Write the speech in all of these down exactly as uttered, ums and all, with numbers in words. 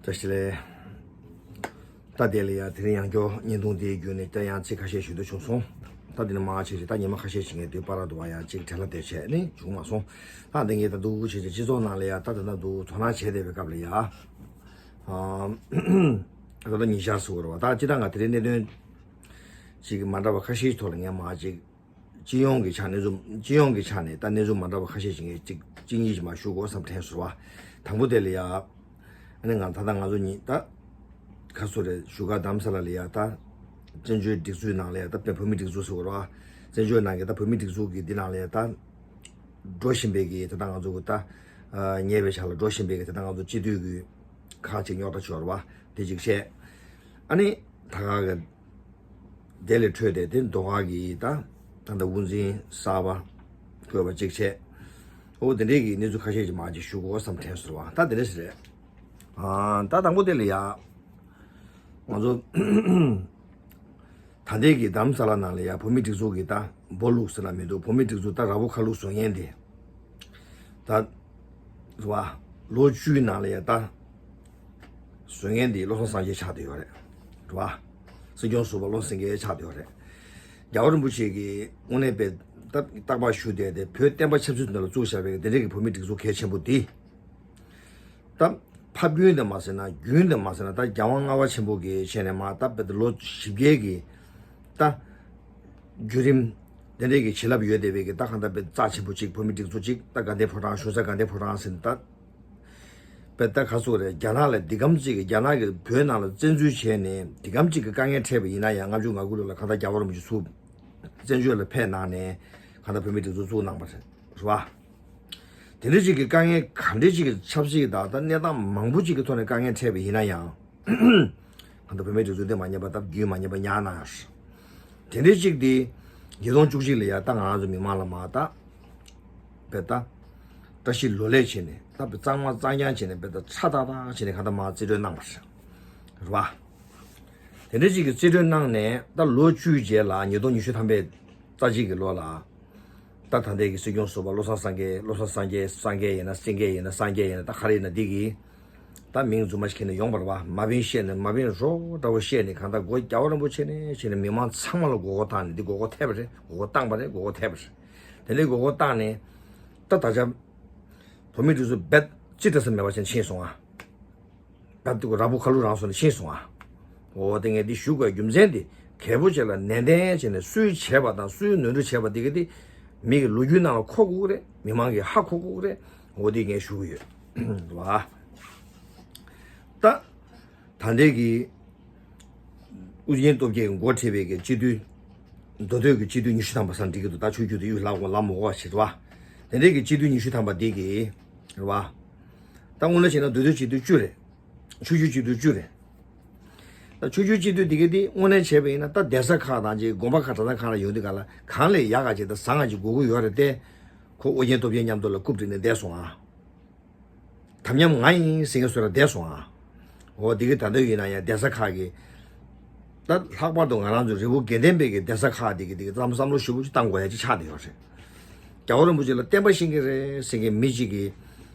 བཀྲ་ཤིས་བདེ་ལེགས། ད་དེ་ལ་ཡ་དེ་རིང་ཡང་བསྐྱར་བརྙན་ཐུང་དེའི་བརྒྱུད་ནས་ད་ཡང་ཚིག་ཁ་ཤས་ཞུ་འདོད་བྱུང་སོང་། ད་དེ་ནི་མང་ཆེ་ཞིག་ད་ཉི་མ་ཁ་ཤས་ཤིག་ངས་དུས་པར་དུ་བ་ཡང་ཅིག་བྲེལ་བ་དེ་བྱས་ནས་བྱུང་མ་སོང་། ད་འདི་ངས་ད་འདུག་བྱས་བྱས་སྤྱི་ཚོགས་ནང་ལ་ཡ་ད་ད་ད་འདུག་དོ་སྣང་བྱས་བསྡད་པའི་སྐབས་ལ་ཡ། ཨ་ད་ད་ཉིན་ཞག་ཟེར་བ་རེད་བ། ད་སྤྱིར་བཏང་ང་དེ་རིང་གནད་དོན་ཅིག་མ་འདྲ་བ་ཁ་ཤས་ཐོག་ལ་ངས་མ་ཅིག་སྤྱི་ཡོངས་ཀྱི་ཆ་གནས་ཚུལ་སྤྱི་ཡོངས་ཀྱི་ཆ་ནས་ད་གནས་ཚུལ་མ་འདྲ་བ་ཁ་ཤས་ཤིག་ངས་གཅིག་གཅིག་གཉིས་ཤིག་མར་ཞུ་དགོས་བསམ་དྲན་སོང་བ། དང་པོ་དེ་ལ་ཡ། ཨ་ནི་ང་ད་ལྟ་ང་ཚོ་གཉིས་ད་ཁ་སོ་རེད་བཞུགས་སྒར་རྡ་རམ་ས་ལ་ལ་ཡ་ད་བཙན་བྱོལ་སྒྲིག་འཛུགས་ནང་ལ་ཡ་ད་བོད་མི་སྒྲིག་འཛུགས་ཟེར་བ་རེད་བ། བཙན་བྱོལ་ནང་གི་ད་བོད་མི་སྒྲིག་འཛུགས་ཀྱི་འདི་ནང་ལ་ཡ་ད་འགྲོ་བཞིན་པའི་གི་ད་ལྟ་ང་ཚོ་གི་ད་ཉེ་བའི་ཆར་ལ་འགྲོ་བཞིན་པའི་གི་ད་ལྟ་ང་ཚོ་སྤྱི་འཐུས་ཀྱི་ཁག་ཅིག་རྙོག་དྲ་བྱུང་བ་རེད་བ། དེ་གཅིག་བཤད། ཨ་ནི་ད་ག་གི་དེ་ལས་འཕྲོས་ཏེ་དེ་མདོ་ཁ་གི་ད་ད་ལྟ་དབུ་འཛིན་གསར་པ་བསྐོས་པ་གཅིག་བྱས། ཨོ་དེ་འདྲས་ཀྱི་གནས་ཚུལ་ཁ་ཤས་ཀྱི་མ་ཅིག་ཞུ་དགོས་བསམ་དྲན་སོང་བ། ད་དེ་འདྲས་ཞིག་རེད། ཨ་ད་དང་པོ་དེ་ལ་ཡ་ང་ཚོ་ད་ལྟའི་གི་རྡ་རམ་ས་ལ་ནང་ལ་ཡ་བོད་མི་སྒྲིག་འཛུགས་ཀྱི་ད་སྦོ་ལུགས་ཟེར་ལ་མི་འདུག་བོད་མི་སྒྲིག་འཛུགས་ད་ར་བོ་ཁ་ལུག་བཟོ་མཁན་དེ། ད་རེད་བ། ལོ་བཅུའི་ནང་ལ་ཡ་ད་བཟོ་མཁན་དེ་བློ་བཟང་སངས་རྒྱས་ཆགས་བསྡད་ཡོད་རེད། རེད་བ། སྲིད་སྐྱོང་ཟུར་པ་བློ་བཟང་སངས་རྒྱས་ཆགས་བསྡད་ཡོད་རེད། རྒྱལ་བ་རིན་པོ་ཆེ་གིས་དངོས་གནས་དཔེ་ད་རྟག་པར་ཞུ་བསྡད་དེ་བོད་བསྟན་པ་ཆབ་སྲིད་དོན་ལ་བཙུགས་བཞག་པའི་དེ་འདྲའི་གི་བོད་མི་སྒྲིག་འཛུགས་གལ་ཆེན་པོ་འདི། ད་ཕབ་རྒྱུན་དུ་མ་ཟེར་ན་རྒྱུན་དུ་མ་ཟེར་ན་ད་རྒྱལ་དབང་ལྔ་པ་ཆེན་པོ་གི་ཆེད་ནས་མ་ད་དཔེ་ད་ལོ་བཞི་བརྒྱའི་གི་ད་བརྒྱུད་རིམ་དེ་འདྲའི་གི་བྱིན་རླབས་ཡོད་བསྡད་པའི་གི་ད་གང་ལྟར་དཔེ་རྩ་ཆེན་པོ་གཅིག་བོད་མི་སྒྲིག་འཛུགས་གཅིག་ད་དགའ་ལྡན་ཕོ་བྲང་གཞུང་ས་དགའ་ལྡན་ཕོ་བྲང་ཟེར་ནས་ད་དཔེ་ད་ག་ཚོད་རེད། རྒྱ་ནག་ལ་འདི་གམ་གཅིག་གི་རྒྱ་ནག་གི་བོད་ནང་ལ་བཙན་འཛུལ་བྱས་ནས་འདི་གམ་གཅིག་གི་དཀའ་ངལ་འཕྲད་པ་ཡིན་ན་ཡང་ལྔ་བཅུ་ང་དགུ་ལོ་ལ་གང་ལྟར་རྒྱལ་བ་རིན་པོ་ཆེ་ཚུར་བཙན་བྱོལ་ལ་ཕེབས་གནང་ནས་གང་ལྟར་བོད་མི་སྒྲིག་འཛུགས་བཙུགས་གནང་བ་རེད། རེད་བ། དེ་འདྲ་ཅིག་གི་དཀའ་ངལ་ག་འདྲ་ཅིག་གི་ཆབ་སྲིད་དང་ད་གནས་སྟངས་མང་པོ་ཅིག་གི་ཐོག་ནས་དཀའ་ངལ་འཕྲད་པ་ཡིན་ན་ཡང་། ད་ལྟ་བོད་མིའི་སྒྲིག་འཛུགས་དེ་མ་ཉམས་པ་ད་རྒྱུན་མ་ཉམས་པ་ཉར་གནང་ཡོད། དེ་འདྲ་ཅིག་དེ་ཉིས་སྟོང་བཅུ་གཅིག་ལ་ཡ་ད་ང་རང་ཚོ་མི་མང་ལ་མ་ད་བེ་ད་བཀྲ་ཤིས་ལོ་ལེགས་བྱས་ནས་ད་བེ་གཙང་མ་གཙང་རྐྱང་བྱས་ནས་བེ་ད་ཁྲ་ཏག་ཏག་བྱས་ནས་གང་ལྟར་མ་རྩིས་སྤྲོད་གནང་བ་རེད། རེད་བ། དེ་འདྲ་ཅིག་གི་རྩིས་སྤྲོད་གནང་ནས་ད་ལོ་བཅུའི་རྗེས་ལ་ཉིས་སྟོང་ཉི་ཤུ་ཐམ་པའི་རྩ་གཅིག་གི་ལོ་ལ། ད་ད་ལྟའི་གི་སྲིད་སྐྱོང་ཟུར་པ་བློ་བཟང་སངས་རྒྱས། བློ་བཟང་སངས་རྒྱས། སངས་རྒྱས་ཡིན་ན་སེང་གེ་ཡིན་ན་སངས་རྒྱས་ཡིན་ན་ད་ག་རེ་ཡིན་ན་འདི་གི་ད་མིང་རྫུན་མ་ཞིག་ཁྱེར་ནས་ཡོང་བ་རེད་བ། མ་བིན་བཤད་ནས་མ་བིན་རོ་འདྲ་བོ་བཤད་ནས་གང་ལྟར་མགོ་རྒྱལ་བ་རིན་པོ་ཆེ་ནས་བྱས་ནས་མི་མང་ཚང་མ་ལ་མགོ་སྐོར་བཏང་ནས་འདི་མགོ་སྐོར་ཐེབས་པ་རེད། མགོ་སྐོར་བཏང་པ་རེད། མགོ་སྐོར་ཐེབས་པ་རེད། དེ་ནས་མགོ་སྐོར་བཏང་ནས་ད་ད་ཆ་བོད་མི་འདི་ཚོ་རྦད་ཅི་འདྲ་ས་མེད་པ་ཅན་ཕྱིན་སོང་ཨ། ད་དུ་ར་བོ་ཁ་ལུ་རང་སོང་ནས་ཤེས་སོང་ཨ། འོ་དེ་ངས་འདི་ཞུ་དགོས་རྒྱུ་མཚན་དེ་གལ་པོ་ཆེ་ལ་ནན་ཏན་བྱས་ནས་སུས་བྱས་པ་དང་སུས་ནོར་འཁྲུལ་བྱས་པ་དེ་ག་དེ་མི་གི་ལོ་རྒྱུས་ནང་ལ་འཁོར་དགོས་རེད། མི་མང་གིས་ཧ་གོ་དགོས་རེད། འོ་དེ་ངས་ཞུ་གི་ཡོད་བ། ད་ད་ལྟའི་གི་ཨུ་རྒྱན་སྟོབས་རྒྱལ་གྱི་འགོ་ཁྲིད་པའི་གི་སྤྱི་འཐུས། མདོ་སྟོད་ཀྱི་སྤྱི་འཐུས་ཉི་ཤུ་ཐམ་པ་ཚང་འགྲིག་གི་འདུག་ད་ཆུ་རྒྱུད་དུ་གཡུག་ལག་ལམ་མོ་གོ་བ་ཞིག་རེད་བ། དེ་འདྲའི་གི་སྤྱི་འཐུས་ཉི་ཤུ་ཐམ་པ་འདི་གི་རེད་བ། ད་དངོས་གནས་བྱས་ན་མདོ་སྟོད་སྤྱི་འཐུས་བཅུ་རེད། ཆུ་རྒྱུད་སྤྱི་འཐུས་བཅུ་རེད། ད་ཆུ་རྒྱུད་སྤྱི་འཐུས་འདི་ག་དེ་དངོས་གནས་བྱས་པ་ཡིན་ན་ད་གདན་ས་ཁག་དང་ཅིག་དགོན་པ་ཁག་གྲྭ་ཚང་ཁག་ལ་ཡོང་དུས་ག་ལ་གང་ལས་ཡག་ག་ཅིག་ད་བཟང་ང་ཅིག་དགོས་ཀྱི་ཡོད་རེད་དེ། ཁོ་ཨོ་རྒྱན་སྟོབས་རྒྱལ་མཉམ་དུ་ལ་རྐུབ་བསྒྲིགས་ནས་བསྡད་སོང་ཨ། དམ་ཉམས་ང་ཡིན་ཟེར་མཁན་བཟོས་ར་བསྡད་སོང་ཨ། འོ་འདི་གི་ད་ལྟ་ཡིན་ན་ཡང་གདན་ས་ཁག་གི། ད་ལྷག་པར་དུ་ང་རང་ཚོ་རི་བོ་དགེ་ལྡན་པའི་གི་གདན་ས་ཁག་འདི་གི་འདི་གི་བསམ་བསམ་བློ་ཞིབ་པོ་ཅིག་བཏང་དགོས་ཡ་ཅིག་ཆགས་བསྡད་ཡོད་རེད། རྒྱལ་བ་རིན་པོ་ཆེ་ལ་བསྟན་པ་ཤེས་མཁན་རེད་ཟེར་མཁན་མི་གཅིག་གིས།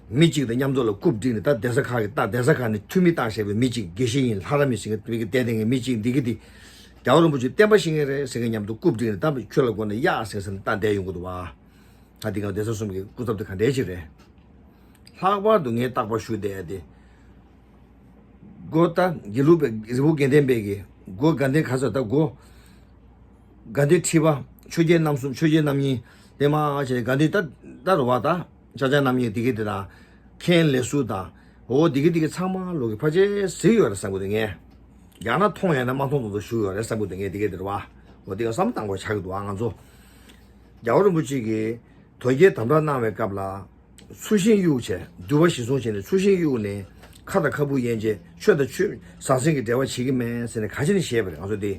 མི་གཅིག་དང་མཉམ་དུ་ལ་རྐུབ་བསྒྲིགས་ནས་ད་གདན་ས་ཁག་གི་ད་གདན་ས་ཁག་ནས་འཐུས་མི་བཏང་བཞག་པའི་མི་གཅིག་དགེ་བཤེས་ཡིན་ལྷ་རམས་ཡིན་ཟེར་མཁན་མི་གི་བསྡད་བསྡད་མཁན་མི་གཅིག་འདི་གི་འདི། རྒྱལ་བ་རིན་པོ་ཆེ་བསྟན་པ་ཤེས་མཁན་རེད་ཟེར་མཁན་མཉམ་དུ་རྐུབ་བསྒྲིགས་ནས་ད་ཁྱོད་ལ་དགོས་ན་གཡག་ཟེར་ཟེར་ནས་ད་བསྡད་ཡོང་གི་འདུག་བ། ད་འདི་ག་གདན་ས་གསུམ་གྱི་སྐུ་ཚབ་དེ་ག་འདྲའི་ཅིག་རེད། ལྷག་པར་དུ་ངས་རྟག་པར་ཞུ་བསྡད་ཡ་དེ། སྒོ་ད་དགེ་ལུགས་པའི་རི་བོ་དགེ་ལྡན་པའི་གི་སྒོ་དགའ་ལྡན་ག་ཚོད་ད་སྒོ། དགའ་ལྡན་ཁྲི་པ་ཆོས་རྒྱལ་རྣམ་གསུམ་ཆོས་རྒྱལ་རྣམ་གཉིས་དེ་མ་བྱས་དགའ་ལྡན་ད་ད་རུ་བ་ད་ཅ་ཅ་རྣམ་གཉིས་དེ་གི་དེ་དང་མཁན་ལས་ཟུར་དང་འོ་དེ་གི་དེ་གི་ཚང་མ་ལོག་གི་ཕལ་ཆེར་གཟིགས་ཡོད་རེད་བསམ་གི་འདུག་ངས། ཡང་ན་མཐོང་ཡང་ན་མ་མཐོང་ཙམ་ཙམ་ཞུ་ཡོད་རེད་བསམ་གི་འདུག་ངས་དེ་གི་དེ་རུ་བ་འོ་དེ་ག་བསམ་བཏང་དགོས་ཆགས་གི་འདུག་ཨ་ང་ཚོ། རྒྱལ་བ་རིན་པོ་ཆེ་གིས་དོལ་རྒྱལ་དམ་དྲག་གནང་བའི་སྐབས་ལ། ཚུལ་ཤིང་གཡུགས་བྱས་འདུལ་བ་གཞིར་བཟུང་བྱས་ནས་ཚུལ་ཤིང་གཡུགས་ནས་ཁ་དང་ཁ་སྤུ་དབྱེ་བྱས་ཆོས་དང་ཆོས་ཟང་ཟིང་གི་འབྲེལ་བ་བྱེད་ཀྱི་མེད་ཟེར་ནས་ག་ཅི་ནས་བཤད་པ་རེད་ང་ཚོ་དེ།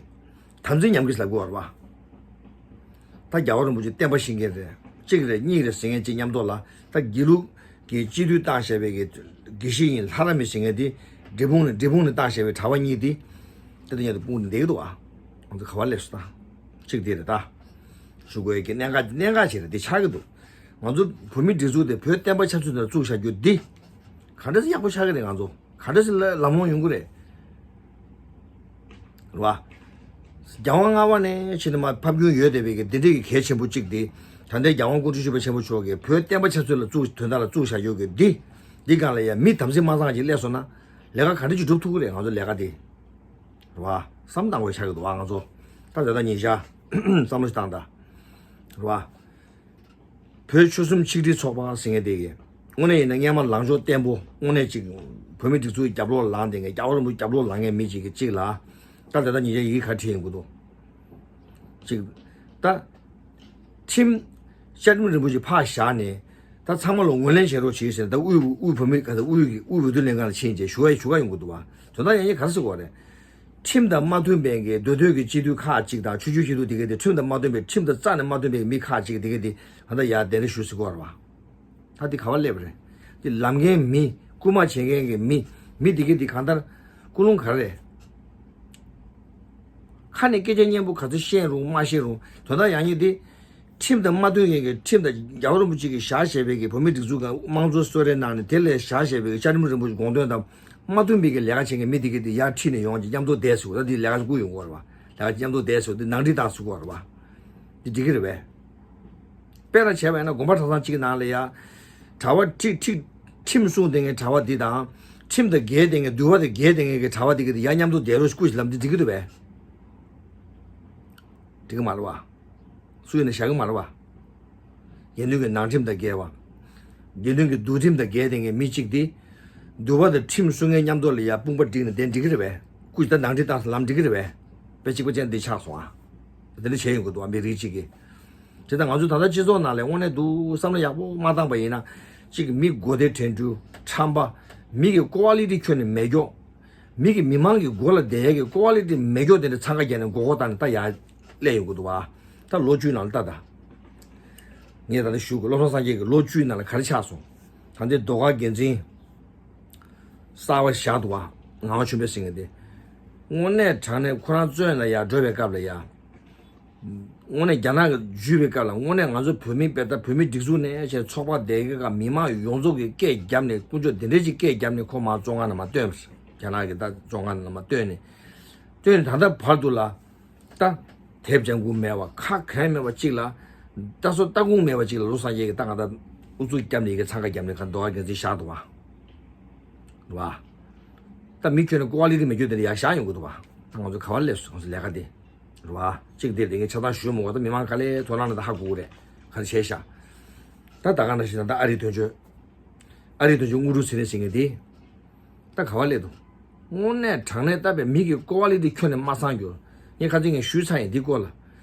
དམ་ཚིག་ཉམས་ཀྱི་ལབ་དགོས་པ་རེད་བ། ད་རྒྱལ་བ་རིན་པོ་ཆེ་བསྟན་པ་ཤེས་མཁན་རེད་གཅིག་རེད་གཉིས་རེད་ཟེར་མཁན་གཅིག་མཉམ་དུ་ལ་ད་དགེ་ལུགས་ཀྱི་སྤྱི་འཐུས་བཏང་བཞག་པའི་གི་དགེ་བཤེས་ཡིན་ལྷ་རམས་ཡིན་ཟེར་མཁན་དེ་འབྲས་སྤུངས་ནས་འབྲས་སྤུངས་ནས་བཏང་བཞག་པའི་གྲྭ་པ་གཉིས་དེ་དེ་དང་མཉམ་དུ་སྤུངས་ནས་བསྡད་ཀྱི་འདུག་བ། ང་ཚོ་ག་བ་སླེབས་སོང་ད། གཅིག་དེ་རེད་ད། ཞུ་དགོས་ཀྱི་གནད་འགག་གནད་འགག་ཅིག་རེད་དེ་ཆགས་ཀྱི་འདུག་ང་ཚོ་བོད་མི་སྒྲིག་འཛུགས་དེ་བོད་བསྟན་པ་ཆབ་སྲིད་དང་བཙུགས་བཞག་རྒྱུ་འདི། ག་འདྲ་ཡག་པོ་ཆགས་ཀྱི་རེད་ང་ཚོ། ག་འདྲ་ཞིག་ལ་ལམ་ལྷོང་ཡོང་གི་རེད། རེད་བ། རྒྱལ་དབང་ལྔ་པ་ནས་ཕྱིན་ནས་མར་ཕབ་སྒྱུར་ཡོད་བསྡད་པའི་གི་འདི་འདྲའི་གི་གལ་ཆེན་པོ་གཅིག་དེ། ད་ལྟའི་རྒྱལ་དབང་སྐུ་ཕྲེང་བཞི་པ་ཆེན་པོ་མཆོག་གིས་བོད་བསྟན་པ་ཆབ་སྲིད་ལ་བཙུགས་དོན་དག་ལ་བཙུགས་བཞག་ཡོད་གི་འདི། འདི་སྒང་ལ་ཡ་མི་དམ་ཚིག་མ་གཙང་ཅིག་སླེབས་སོང་ན། ལས་ཀ་ག་འདྲ་ཅིག་སྒྲུབ་ཐུབ་ཀྱི་རེད། ང་ཚོ་ལས་ཀ་དེ། རེད་བ། བསམ་བཏང་དགོས་ཆགས་ཀྱི་འདུག་བ། ང་ཚོ་ད་ད་ལྟ་ཉིན་ཞག་བསམ་བློ་ཞིག་བཏང་དང་། རེད་བ། བོད་ཆོལ་གསུམ་ཆིག་སྒྲིལ་ཚོགས་པ་ཟེར་མཁན་དེ་གི། དངོས་གནས་ཡིན་ན་སྔོན་མ་ལངས་ཕྱོགས་བརྟན་པོ། དངོས་གནས་ཅིག་བོད་མི་སྒྲིག་འཛུགས་རྒྱབ་ལོགས་ལངས་བསྡད་མཁན། རྒྱལ་བ་རིན་པོ་ཆེ་རྒྱབ་ལོགས་ལངས་མཁན་མི་གཅིག་གིས་གཅིག་ལ། ད་ད་ལྟ་ཉིན་ཞག་ཡི་གེ་ཁ་བྲིས་ཡོང་གི་འདུག་གཅིག་ད། ཁྲིམས། བཅའ་ཁྲིམས་རིན་པོ་ཆེ་ཕར་བཞག་ནས། ད་ཚང་མ་ལ་ངོས་ལེན་བྱེད་རོགས་བྱེད་ཟེར། ད་དབུས་དབུས་བོད་མི་ག་ད་དབུས་ཀྱི་དབུས་འོས་བསྡུ་ལྷན་ཁང་ལ་ཕྱིན་བྱས་ཞུ་བ་ཞུ་ག་ཡོང་གི་འདུག་བ། དོན་དག་ཡང་ཡིན་ག་རེ་ཟེར་དགོས་རེད། ཁྲིམས་དང་མ་མཐུན་པའི་གི་མདོ་སྟོད་ཀྱི་སྤྱི་འཐུས་ཁག་ཅིག་དང་ཆོས་བརྒྱུད་སྤྱི་འཐུས་དེ་གའི་དེ་ཁྲིམས་དང་མ་མཐུན་པའི། ཁྲིམས་དང་རྩ་ནས་མ་མཐུན་པའི་མི་ཁག་ཅིག་དེ་གའི་དེ་ད་ལྟ་ཡར་གདན་འདྲེན་ཞུས་ཟེར་གོ་ར་བ། ད་འདི་ག་བ་སླེབས་རེད། འདི་ལམ་འགན་མི། རྐུ་མ་བྱེད་མཁན་གྱི་མི། མི་དེ་གའི་དེ་གང་ལྟར་ཀུན་སློང་ག་རེ་རེད། ཁ་ནས་སྐད་ཆ་སྙན་པོ་ག་ཚོད་བཤད་རུང་མ་བཤད་རུང་དོན་དག་ཡང་ཡིན་དེ། ཁྲིམས་དང་མ་མཐུན་མཁན་གྱི། ཁྲིམས་དང་རྒྱལ་བ་རིན་པོ་ཆེ་གིས་བཞག་བཞག་པའི་གི་བོད་མིའི་སྒྲིག་འཛུགས་ཀྱི་དམངས་གཙོ་གསོལ་རས་གནང་ནས་དེ་ལས་བཞག་བཞག་པའི་གི་བཅའ་ཁྲིམས་རིན་པོ་ཆེ་དགོངས་དོན་དང་མ་མཐུན་པའི་གི་ལས་ཀ་བྱེད་མཁན་མི་དེ་གའི་དེ་ཡར་ཁྲིད་ནས་ཡོང་བྱས་མཉམ་དུ་བསྡད་ཟེར་བ། ད་འདི་ལས་ཀ་བསྐུལ་ཡོང་གི་ཡོད་རེད་བ། ལས་ཀ་མཉམ་དུ་བསྡད་ཟེར་བ་འདི་ནང་འགྲིག་བཏང་ཟེར་གོ་རེད་བ། འདི་འགྲིག་གི་རེད་བས། དཔེ་ལ་བྱས་པ་ཡིན་ན་དགོན་པ་གྲྭ་ཚང་གཅིག་ནང་ལ་ཡ། གྲྭ་པ་ཁྲིམས་ཁྲིམས་ཁྲིམས་སྲུང་བསྡད་མཁན་གྲྭ་པ་འདི་དང་། ཁྲིམས་དང་འགལ་བསྡད་མཁན། འདུལ་བ་དང་འགལ་བསྡད་མཁན་གྱི་གྲྭ་པ་འདི་གའི་དེ་ཡར་མཉམ་དུ་བསྡད་རོགས་བསྐུལ་བྱས་ལབ་འདི་འགྲིག་གི་འདུག་བས། འགྲིག་གི་མ་རེད་བ། སུ་ཡིན་ན་བཞག་གི་མ་རེད་བ། དགེ་འདུན་གྱི་ནང་ཁྲིམས་དང་འགལ་བ། དགེ་འདུན་གྱི་འདུལ་ཁྲིམས་དང་འགལ་བསྡད་མཁན་མི་གཅིག་དེ། འདུལ་བ་དང་ཁྲིམས་སྲུང་མཁན་མཉམ་དུ་ལ་ཡ་དཔུང་པ་བསྒྲིགས་ནས་བསྡད་འགྲིག་གི་རེད་བས། སྐུ་ཞབས་ད་ནང་འགྲིག་བཏང་ལམ་འགྲིག་གི་རེད་བས། དཔེ་གཅིག་པ་ཅན་འདི་ཆགས་སོང་ཨ། དེ་འདྲ་བྱས་ཡོང་གི་འདུག་ཨ། མི་རིགས་གཅིག་གིས། དེ་ལྟར་ང་ཚོ་ད་ལྟ་སྤྱི་ཚོགས་ནང་ལ་དངོས་གནས་འདུག་བསམ་བློ་ཡག་པོ་མ་བཏང་པ་ཡིན་ན། གཅིག་མི་མགོ་བདེ་དྲན་འཕྲུལ་ཁྲམ་པ། མི་གི་ཀོ་ཝ་ལི་ཊི་ཁྱོན་ནས་མེད་མགྱོགས། མི་གི་མི་མང་གི་མགོ་ལ་བསྡད་ཡས་ཀྱི་ཀོ་ཝ་ལི་ཊི་མེད་མགྱོགས་དེ་འདྲ་འཚང་ཁ་རྒྱག་ནས་མགོ་སྐོར་བཏང་ནས་ད་ཡར་སླེབས་ཡོང་གི་འདུག་བ། ད་ལོ་བཅུའི་ནང་ལ་ལྟ་ད། ངས་ད་ལྟ་ཞུ་དགོས། བློ་བཟང་སངས་རྒྱས་ཀྱི་ལོ་བཅུའི་ནང་ལ་ག་རེ་ཆགས་སོང་། ད་ལྟའི་ཟློས་གར་འགན་འཛིན་གསར་པ་བཞག་འདུག་བ། ངག་དབང་ཆོས་འཕེལ་ཟེར་མཁན་དེ། དངོས་གནས་དྲང་གནས་ཁོ་རང་བཙོན་ལ་ཡར་འགྲོ་བའི་སྐབས་ལ་ཡ། དངོས་གནས་རྒྱ་ནག་གི་བརྒྱུད་པའི་སྐབས་ལ་དངོས་གནས་ང་ཚོ་བོད་མི་དཔེ་ད་བོད་མི་སྒྲིག་འཛུགས་ནས་བྱས་ཚོགས་པ་དེ་ག་མི་མང་ཡོངས་རྫོགས་ཀྱི་སྐད་བརྒྱབ་ནས་ཀུན་སྤྱོད་དེ་འདྲས་ཅིག་སྐད་བརྒྱབ་ནས་ཁོ་མར་བཙོན་ཁང་ནང་མར་བཏོན་པ་རེད། རྒྱ་ནག་གི་ད་བཙོན་ཁང་ནང་མར་བཏོན་ནས། བཏོན་ནས་ད་ལྟ་བར་དུ་ལ། ད། དེབ་ལྗང་ཁུ་མེད་པ་ཁ་གང་མེད་པ་གཅིག་ལ། ད་སོ་ལྟ་ཁུངས་མེད་པ་གཅིག་ལ་བློ་བཟང་སྐྱིད་ཀྱིས་ད་ང་ད་ཨུ་ཚུགས་བརྒྱབ་ནས་ཡི་གེ་འཚང་ཁ་བརྒྱབ་ནས་ག་ཟློས་གར་འགན་འཛིན་བཞག་འདུག་བ། རེད་བ། ད་མི་ཁྱོན་ནས་ཀོ་ཝ་ལི་ཊི་མེད་རྒྱུ་དེ་འདྲ་ཡར་བཞག་ཡོང་གི་འདུག་བ། ད་ང་ཚོ་ག་བ་སླེབས་སོང་། ང་ཚོ་ལས་ཀ་དེ། རེད་བ། གཅིག་དེ་དེ་ངས་ཆ་ཚང་ཞུ་མི་དགོས། ད་མི་མང་ག་ལེ་དོ་སྣང་ལ་ད་ཧ་གོ་གི་རེད། ག་རེ་བྱས་ཤག་ད་ད་ག་ནང་བཞིན་ད་ཨ་རིའི་དོན་གཅོད། ཨ་རིའི་དོན་གཅོད་དངོས་གྲུབ་ཚེ་རིང་ཟེར་མཁན་དེ། ད་ག་བ་སླེབས་འདུག་དངོས་གནས་དྲང་གནས་ལྟ་བའི་མི་གི་ཀོ་ཝ་ལི་ཊི་ཁྱོན་ནས་མ་ཚང་རྒྱུ། ངས་ཁ་སང་ངས་ཞུས་ཚར་ཡིན་འདི་སྐོར་ལ།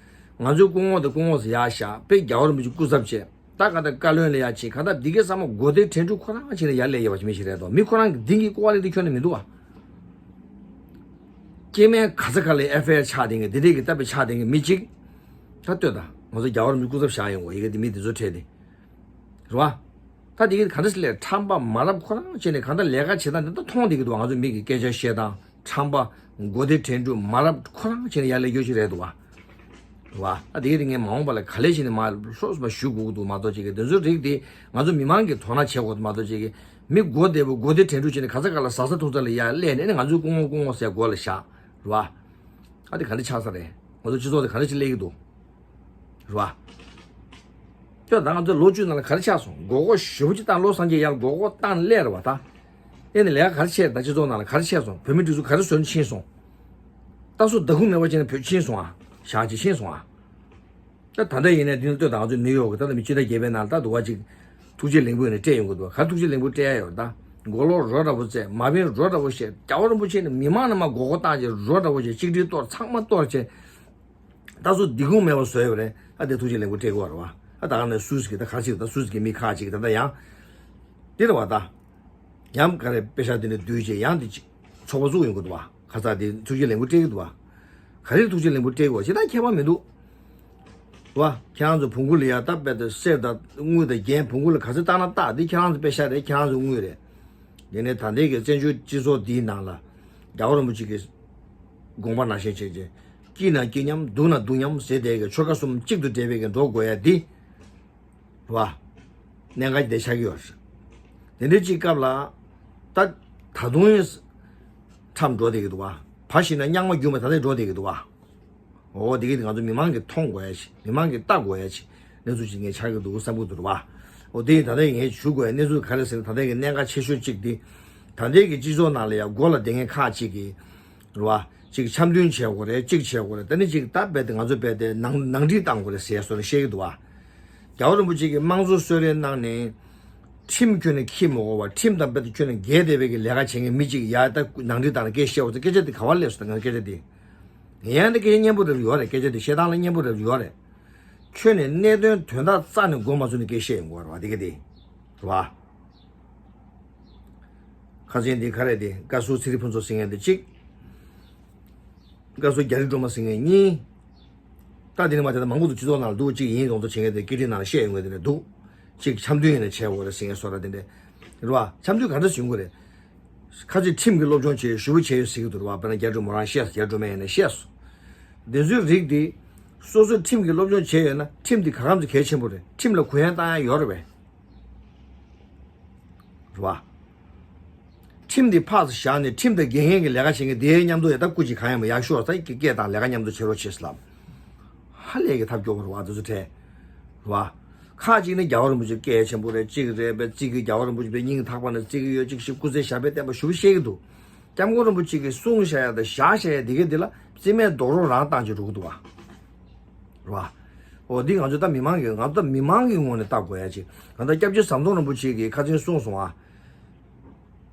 ང་ཚོའི་སྐུ་ངོ་དང་སྐུ་ངོ་ཟེར་ཡག་བཞག་དཔེ་རྒྱལ་བ་རིན་པོ་ཆེ་སྐུ་ཚབ་བྱས། ད་ག་ད་བཀའ་བློན་ལ་ཡར་ཕྱིན། ག་ད་འདི་གའི་ས་མ་མགོ་བདེ་དྲན་འཕྲུལ་ཁོ་རང་ཕྱིན་ནས་ཡར་སླེབས་ཡོད་པ་ཞིག་མི་ཞིག་རེད་དོ། མི་ཁོ་རང་གི་འདི་གི་ཀོ་ཝ་ལི་ཊི་ཁྱོན་ནས་མི་འདུག་བ། སྐྱེ་དམན་ག་ས་ག་ལ་ཨེཕ་ཨའི་ཨར་ཆགས་དེ་ངས་འདི་འདྲའི་གི་ལྟ་བའི་ཆགས་དེ་ངས་མི་གཅིག་ད་ལྟོས་ད་ང་ཚོ་རྒྱལ་བ་རིན་པོ་ཆེ་སྐུ་ཚབ་བཞག་ཡོང་གོ་ཡི་གེ་འདི་མི་འདི་ཚོ་ཁྲལ་དེ། རེད་བ། ད་དེ་གི་ག་འདྲ་ཞིག་ལས་ཁྲམ་པ་མ་རབས་ཁོ་རང་བྱས་ནས་གང་ལྟར་ལས་ཀ་བྱེད་སྟངས་འདི་ད་མཐོང་བསྡད་ཀྱི་འདུག་ང་ཚོ་མི་གི་སྐད་ཆ་བཤད་སྟངས་ཁྲམ་པ་མགོ་བདེ་དྲན་འཕྲུལ་མ་རབས་ཁོ་རང་བྱས་ནས་ཡར་སླེབས་རྒྱུ་ཞིག་རེད་འདུག་བ། རེད་བ། ད་དེ་གི་དེ་ངས་མ་འོངས་པ་ལ་ག་ལེ་བྱས་ནས་མ་ལྷོད་སོང་བ་ཞུ་དགོས་ཀྱི་འདུག་མ་གཏོགས་ཅིག་གི་དེ་ཚོའི་རིགས་དེ་ང་ཚོ་མི་མང་གིས་དོ་སྣང་བྱེད་དགོས་འདུག་མ་གཏོགས་ཅིག་གི་མི་མགོ་བདེ་པོ་མགོ་བདེ་དྲན་འཕྲུལ་བྱས་ནས་ག་ས་ག་ལ་ཟ་ས་འཐུང་ས་ལ་ཡར་སླེབས་ནས་ཨ་ནི་ང་ཚོའི་སྐུ་ངོ་སྐུ་ངོ་ཟེར་མགོ་ལ་བཞག་རེད་བ། ཨ་དེ་ག་འདྲ་ཆགས་ས་རེད། ང་ཚོ་སྤྱི་ཚོགས་དེ་ག་འདྲ་ཞིག་སླེབས་ཀྱི་འདུག་རེད་བ། ཁྱོད་ད་ང་ཚོ་ལོ་བཅུ་ནང་ལ་ག་རེ་ཆགས་སོང་། མགོ་སྐོར་ཞེ་པོ་ཅིག་བཏང་། བློ་བཟང་སྐྱིད་ཡར་མགོ་སྐོར་བཏང་སླེབས་རེད་བ་ད། ཨེ་ནི་ལས་ཀ་ག་རེ་བྱས། ད་སྤྱི་ཚོགས་ནང་ལ་ག་རེ་བྱས་སོང་། བོད་མི་སྒྲིག་འཛུགས་ག་རེ་བཟོས་ནས་ཕྱིན་སོང་། ད་སུ་ད་ཁུངས་མེད་པ་བྱས་ནས་བོད་ཕྱིན་སོང་ཨ། ཞག་ཅིག་ཕྱིན་སོང་ཨ། ད་ད་ལྟ་ཡིན་ནའི་འདི་ནི་ལྟོས་དང་། ང་ཚོ་ནིའུ་ཡོག་གི་ད་ལྟ་མི་སྤྱི་ཟླ་བརྒྱད་པའི་ནང་ལ་ད་འདུག་བ་ཅིག་ཐུགས་རྗེ་ལེགས་འབུལ་ནས་སྤྲད་ཡོང་གི་འདུག་ག་ཐུགས་རྗེ་ལེགས་འབུལ་སྤྲད་ཡ་ཡོད་ད། མགོ་ལོག་རོ་འདྲ་པོ་བཙལ། མ་བན་རོ་འདྲ་པོ་བཤད། རྒྱལ་བ་རིན་པོ་ཆེ་ནི་མི་མང་ནས་མ་མགོ་སྐོར་བཏང་བྱས་རོ་འདྲ་པོ་བྱས། གཅིག་སྒྲིལ་གཏོར། ཚང་མ་གཏོར་བྱས། ད་སུ་འདི་ཁུངས་མེད་པ་བཟོས་ཡོད་རེད། ཨ་དེ་ཐུགས་རྗེ་ལེགས་འབུལ་སྤྲད་དགོས་རེད་བ། ཨ་ད་ག་ནས་སུ་ཟིག་གི་ད་ག་ཅིག་ད་སུ་ཟིག་གི་མི་ཁག་ཅིག་ད་ད་ཡང་། འདི་རེད་བ་ད། ཡང་ག་རེ་པེ་ཤག་འདི་ནས་བསྡུས་བྱས་ཡང་འདི་ཅིག་ཚོགས་པ་བཙུགས་ཡོང་གི་འདུག་བ། ཁ་ཚ་འདི་ཐུགས་རྗེ་ལེགས་འབུལ་སྤྲད་ཀྱི་འདུག་བ། ག་རེ་ཐུགས་རྗེ་ལེགས་འབུལ་སྤྲད་དགོས་ཅི་ད་ཁྱད་པར་མི་འདུག་བ། ཁྱེད་རང་ཚོ་བོང་གུ་ལ་ཡ་ད་དཔེ་ད་གསེར་དང་དངུལ་དང་རྒྱན། བོང་གུ་ལ་ག་ཚོད་བཏང་ན་བཏང་། འདི་ཁྱེད་རང་ཚོ་པེ་ཤག་རེད། ཁྱེད་རང་ཚོ་དངུལ་རེད། དེ་ནས་ད་ལྟའི་གི་བཙན་བྱོལ་སྤྱི་ཚོགས་འདིའི་ནང་ལ་རྒྱལ་བ་རིན་པོ་ཆེ་གི་དགོངས་པ་ནང་བཞིན་བྱས་རྗེས། སྐྱིད་ན་སྐྱིད་མཉམ་སྡུག་ན་སྡུག་མཉམ་ཟེར་བསྡད་ཀྱི་ཆོལ་ཁ་གསུམ་གཅིག་ཏུ་འདྲེས་པའི་གི་འགྲོ་དགོས་ཡ་འདི་རེད་བ། གནད་འགག་ཅིག་དེ་ཆགས་ཀྱི་ཡོད་རེད། དེ་འདྲའི་ཅིག་སྐབས་ལ་ད་ ད་དུང་ཡང་ཁྲམ་འགྲོ་བསྡད་ཀྱི་འདུག་བ། ཕ་ཤི་ན་རྙིང་མ་རྒྱུ་མ་ད་ལྟ་འགྲོ་བསྡད་ཀྱི་འདུག་བ། འོ་དེ་གི་དེ་ང་ཚོ་མི་མང་གིས་མཐོང་དགོས་ཡ་ཅིག་མི་མང་གིས་ལྟ་དགོས་ཡ་ཅིག་གནས་ཚུལ་ཅིག་ངས་ཆགས་ཀྱི་འདུག་བསམ་གྱི་འདུག་རེད་བ། འོ་དེ་ཡིན་ད་ལྟ་ངས་ཞུ་དགོས་ཡ་གནས་ཚུལ་ག་རེ་ཟེར་ན། ད་ལྟ་གི་གནད་འགག་ཆེ་ཤོས་གཅིག་དེ། ད་ལྟའི་གི་སྤྱི་ཚོགས་ནང་ལ་ཡ་མགོ་ལ་བསྡད་མཁན་ཁག་ཅིག་གིས་རེད་བ། ཅིག་འཆམ་མཐུན་བྱེད་དགོས་རེད། གཅིག་བྱེད་དགོས་རེད། ད་ནི་ཅིག་ད་རྦད་དེ་ང་ཚོ་རྦད་དེ་ནང་ནང་འགྲིག་བཏང་དགོས་རེད་ཟེར་བཟོ་ནས་བཤད་ཀྱི་འདུག་བ། རྒྱལ་བ་རིན་པོ་ཆེ་གིས་དམངས་གཙོ་གསོལ་རས་གནང་ནས། ཁྲིམས་ཁྱོན་ནས་འཁྱེར་མ་དགོས་པར་ཁྲིམས་དང་རྦད་དེ་ཁྱོན་ནས་འགལ་བསྡད་པའི་གི་ལས་ཀ་བྱེད་མཁན་མི་གཅིག་ཡ་ད་ནང་འགྲིག་བཏང་ནས་སྐད་བཤད་འོ་ཙི་སྐད་ཆ་དེ་ག་བ་སླེབས་སོང་། ད་ང་སྐད་ཆ་དེ། ཡང་ན་སྐད་ཆ་སྙན་པོ་རེ་ཡོད་རེད། སྐད་ཆ་དེ་བཤད་སྟངས་ལ་སྙན་པོ་རེ་ཡོད་རེད། ཁྱོད་ནས་གནད་དོན་དོན་དག་རྩ་ནས་མགོ་མ་ཚོས་ནས་སྐད་བཤད་ཡོང་གི་རེད་བ། དེ་ག་དེ་རེད་བ། ཁ་ཆེན་དེ་ག་རེ་དེ་བཀའ་ཟུར་ཚེ་རིང་ཕུན་ཚོགས་ཟེར་མཁན་དེ་གཅིག་བཀའ་ཟུར་རྒྱ་རི་སྒྲོལ་མ་ཟེར་མཁན་གཉིས། ད་དེ་ནས་མ་དེ་ད་མང་པོ་འདུག་སྤྱི་ཚོགས་ནང་ལ་འདུག་གཅིག་ཡིན་རོང་ཚོ་བྱེད་མཁན་དེ་སྐད་འཕྲིན་ནང་ལ་བཤད་ཡོང་མཁན་དེ་འདྲ་འདུག་གཅིག་འཆམ་མཐུན་ཡིན་ན་བྱས་འོ་རེད་ཟེར་མཁན་བཟོ་འདྲ་དེ་འདྲ་རེད་བ། འཆམ་མཐུན་ག་འདྲ་ཞིག་ཡོང་གི་རེད། ཁ་ཅིག་ཁྲིམས་ཀྱི་སློབ་སྦྱོང་བྱས་ཞུ་བ་བྱས་ཡོད་ཟེར་གྱི་འདུག་རེད་བ། དཔེར་ན་རྒྱ་སྒྲོལ་མ་རང་བཤད་སོང་། རྒྱ་སྒྲོལ་མ་ཡིན་ན་བཤད་སོང་། འདི་ཚོའི་རིགས་འདི་སོ་སོའི་ཁྲིམས་ཀྱི་སློབ་སྦྱོང་བྱས་ཡོད་ན་ཁྲིམས་འདི་ག་གམ་ཚོ་གལ་ཆེན་པོ་རེད། ཁྲིམས་ལ་གུ་ཡངས་བཏང་ཡ་ཡོད་རེད་པས། རེད་བ། ཁྲིམས་འདི་ཕར་ཚུར་བཞག་ནས་ཁྲིམས་དང་འགལ་མཁན་གྱི་ལས་ཀ་བྱེད་མཁན་དེའི་མཉམ་དུ་ཡ་ད་སྐུ་མཁྱེན་གང་ཡང་མ་ཡག་ཤོས་ད་སྐད་དང་ལས་ཀ་མཉམ་དུ་བྱེད་རོགས་བྱེད་ཟེར་ལབ། ཧ་ལས་ཀྱི་ཐབས་སྐྱོ་བོ་རེད་བ། འདི་ཚོ་དྲན། རེད་བ། ཁག་ཅིག་ནི་རྒྱལ་བ་རིན་པོ་ཆེ་སྐད་ཆེན་པོ་རེད། གཅིག་རེད་པས་བརྩི་གི། རྒྱལ་བ་རིན་པོ་ཆེ་པའི་སྙིང་ཐག་པ་ནས་བརྩི་གི་ཡོད། གཅིག་ཤིག་སྐུ་ཚེ་ཞབས་པད་བརྟན་པ་ཞུ་བ་བཤད་ཀྱི་འདུག་སྐྱབས་མགོན་རིན་པོ་ཆེ་གིས་གསུངས་བཞག་ཡ་དང་བཞག་བཞག་ཡ་འདི་གའི་འདི་ལ་རྩིས་མེད་རྡོག་རོལ་རང་བཏང་བྱས་འགྲོ་གི་འདུག་བ། རེད་བ། འོ་འདི་ང་ཚོ་ད་མི་མང་གི་ང་ཚོ་ད་མི་མང་གི་ངོས་ནས་བལྟ་དགོས་ཡ་ཅིག་ང་ཚོ་སྐྱབས་རྗེ་ཟམ་གདོང་རིན་པོ་ཆེ་གིས་ཁ་ཚོན་གསུངས་སོང་ཨ།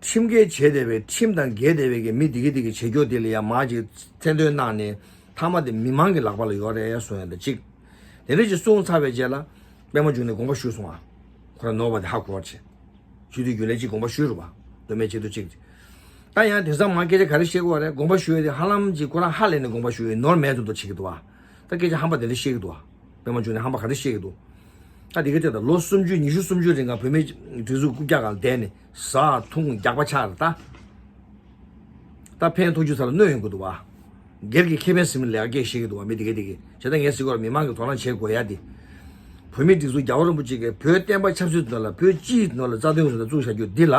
ཁྲིམས་འགལ་བྱས་བསྡད་པའི་ཁྲིམས་དང་འགལ་བསྡད་པའི་གི་མི་འདི་གི་འདི་གི་བྱེད་སྐྱོ་འདི་ལ་ཡ་མ་ཅིག་མཚན་འདོན་གནང་ནས་མཐའ་མ་དེ་མི་མང་གི་ལག་པ་ལ་ཡོད་རེད་གསུང་ཡ་ད་ཅིག་དེ་འདྲ་ཅིག་གསུངས་ཚར་བའི་རྗེས་ལ་པད་མ་འབྱུང་གནས་དགོངས་པ་ཞུས་སོང་ཨ། ཁོ་རང་ནོར་བ་དེ་ཧ་གོ་བར་བྱས། ཞུ་དུས་རྒྱུན་ལས་གཅིག་དགོངས་པ་ཞུས་རུ་བ། མདོ་སྨད་ཆེ་མཐོ་གཅིག་ད་ཡང་དེང་སང་མ་སྐད་ཆ་ག་རེ་བཤད་དགོས་རེད། དགོངས་པ་ཞུ་ཡས་དེ་ཧ་ལམ་གཅིག་ཁོ་རང་ཧ་ལས་ནས་དགོངས་པ་ཞུ་ཡས་ནོར་མེད་དུ་འདུག་བྱེད་ཀྱི་འདུག་བ། ད་སྐད་ཆ་ཧམ་པ་དེ་འདྲ་བཤད་ཀྱི་འདུག་བ། པད་མ་འབྱུང་གནས་ཧམ་པ་ག་རེ་བཤད་ཀྱི་འདུག་ད་དེ་ག་ཚོད་ད་ལོ་སུམ་ཅུ་ཉི་ཤུ་སུམ་ཅུ་རིང་ག་བོད་མིའི་སྒྲིག་འཛུགས་རྐུབ་བཀྱག་སྒང་བསྡད་ནས་ཟ་འཐུང་རྒྱག་པ་ཆགས་རེད་ད། ད་ཕན་ཐོགས་རྒྱུ་ཚ་ལ་གནོད་ཡོང་གི་འདུག་བ། སྒེར་གྱི་ཁེ་ཕན་ཟིན་ལས་ཀ་སྐད་བཤད་ཀྱི་འདུག་བ། མི་དེ་གས་དེ་གས་བྱས་ད་ངས་ཟེར་གོ་ར་མི་མང་གིས་དོ་སྣང་བྱེད་དགོས་ཡ་དེ། བོད་མིའི་སྒྲིག་འཛུགས་རྒྱལ་བ་རིན་པོ་ཆེ་གིས་བོད་བསྟན་པ་ཆབ་སྲིད་ནང་ལ་བོད་སྤྱིའི་ནང་ལ་རྩ་དོན་ཟེར་ནས་བཙུགས་བཞག་རྒྱུ་འདི་ལ།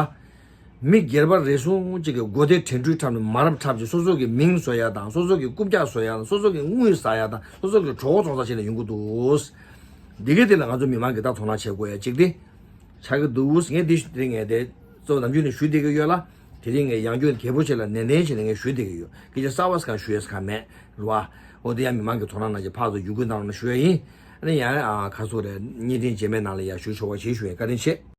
མི་སྒེར་པ་རེ་ཟུང་གཅིག་གིས་མགོ་བདེ་དྲན་འཕྲུལ་འཁྲབ་ནས་མ་རབས་འཁྲབ་ཅིག་སོ་སོ་གི་མིང་བཟོ་ཡ་དང་སོ་སོ་གི་རྐུབ་བཀྱག་བཟོ་ཡ་དང་སོ་སོ་གི་དངུལ་ཟ་ཡ་དང་སོ་སོ་གི་གྲོགས་པོ་ཚོང་ས་བྱས་ནས་ཡོང་གི་འདུག་འདི་གས་དེ་ལ་ང་ཚོ་མི་མང་གིས་ད་དོ་སྣང་བྱེད་དགོས་ཡ་གཅིག་དེ། ཆགས་ཀྱི་འདུག་ངས་འདི་ཞུ་དེ་ངས་དེ་གཙོ་བོ་ནམ་རྒྱུན་ནས་ཞུ་བསྡད་ཀྱི་ཡོད་ལ། དེ་རིང་ངས་ཡང་བསྐྱར་རྒྱལ་པོ་ཆེ་ལ་ནན་ཏན་བྱས་ནས་ངས་ཞུ་བསྡད་ཀྱི་ཡོད། སྐད་ཆ་གསར་བ་ཟིག་གང་ཞུ་ཡས་ཟིག་གང་མེད་རེད་བ། འོ་དེ་ཡང་མི་མང་གི་དོ་སྣང་གནང་རྒྱུ་ཕར་ཚུར་བརྒྱུད་སྐུལ་གནང་རོགས་གནང་ཞུ་ཡ་ཡིན། ཨ་ནི་ཡང་ཨ་ཁ་སོ་རེད་བརྙན་འཕྲིན་རྗེས་མའི་ནང་ལ་ཡང་ཞུ་ཆོག་པ་བྱེད་ཞུ་ཡ་བཀའ་དྲིན་ཆེ།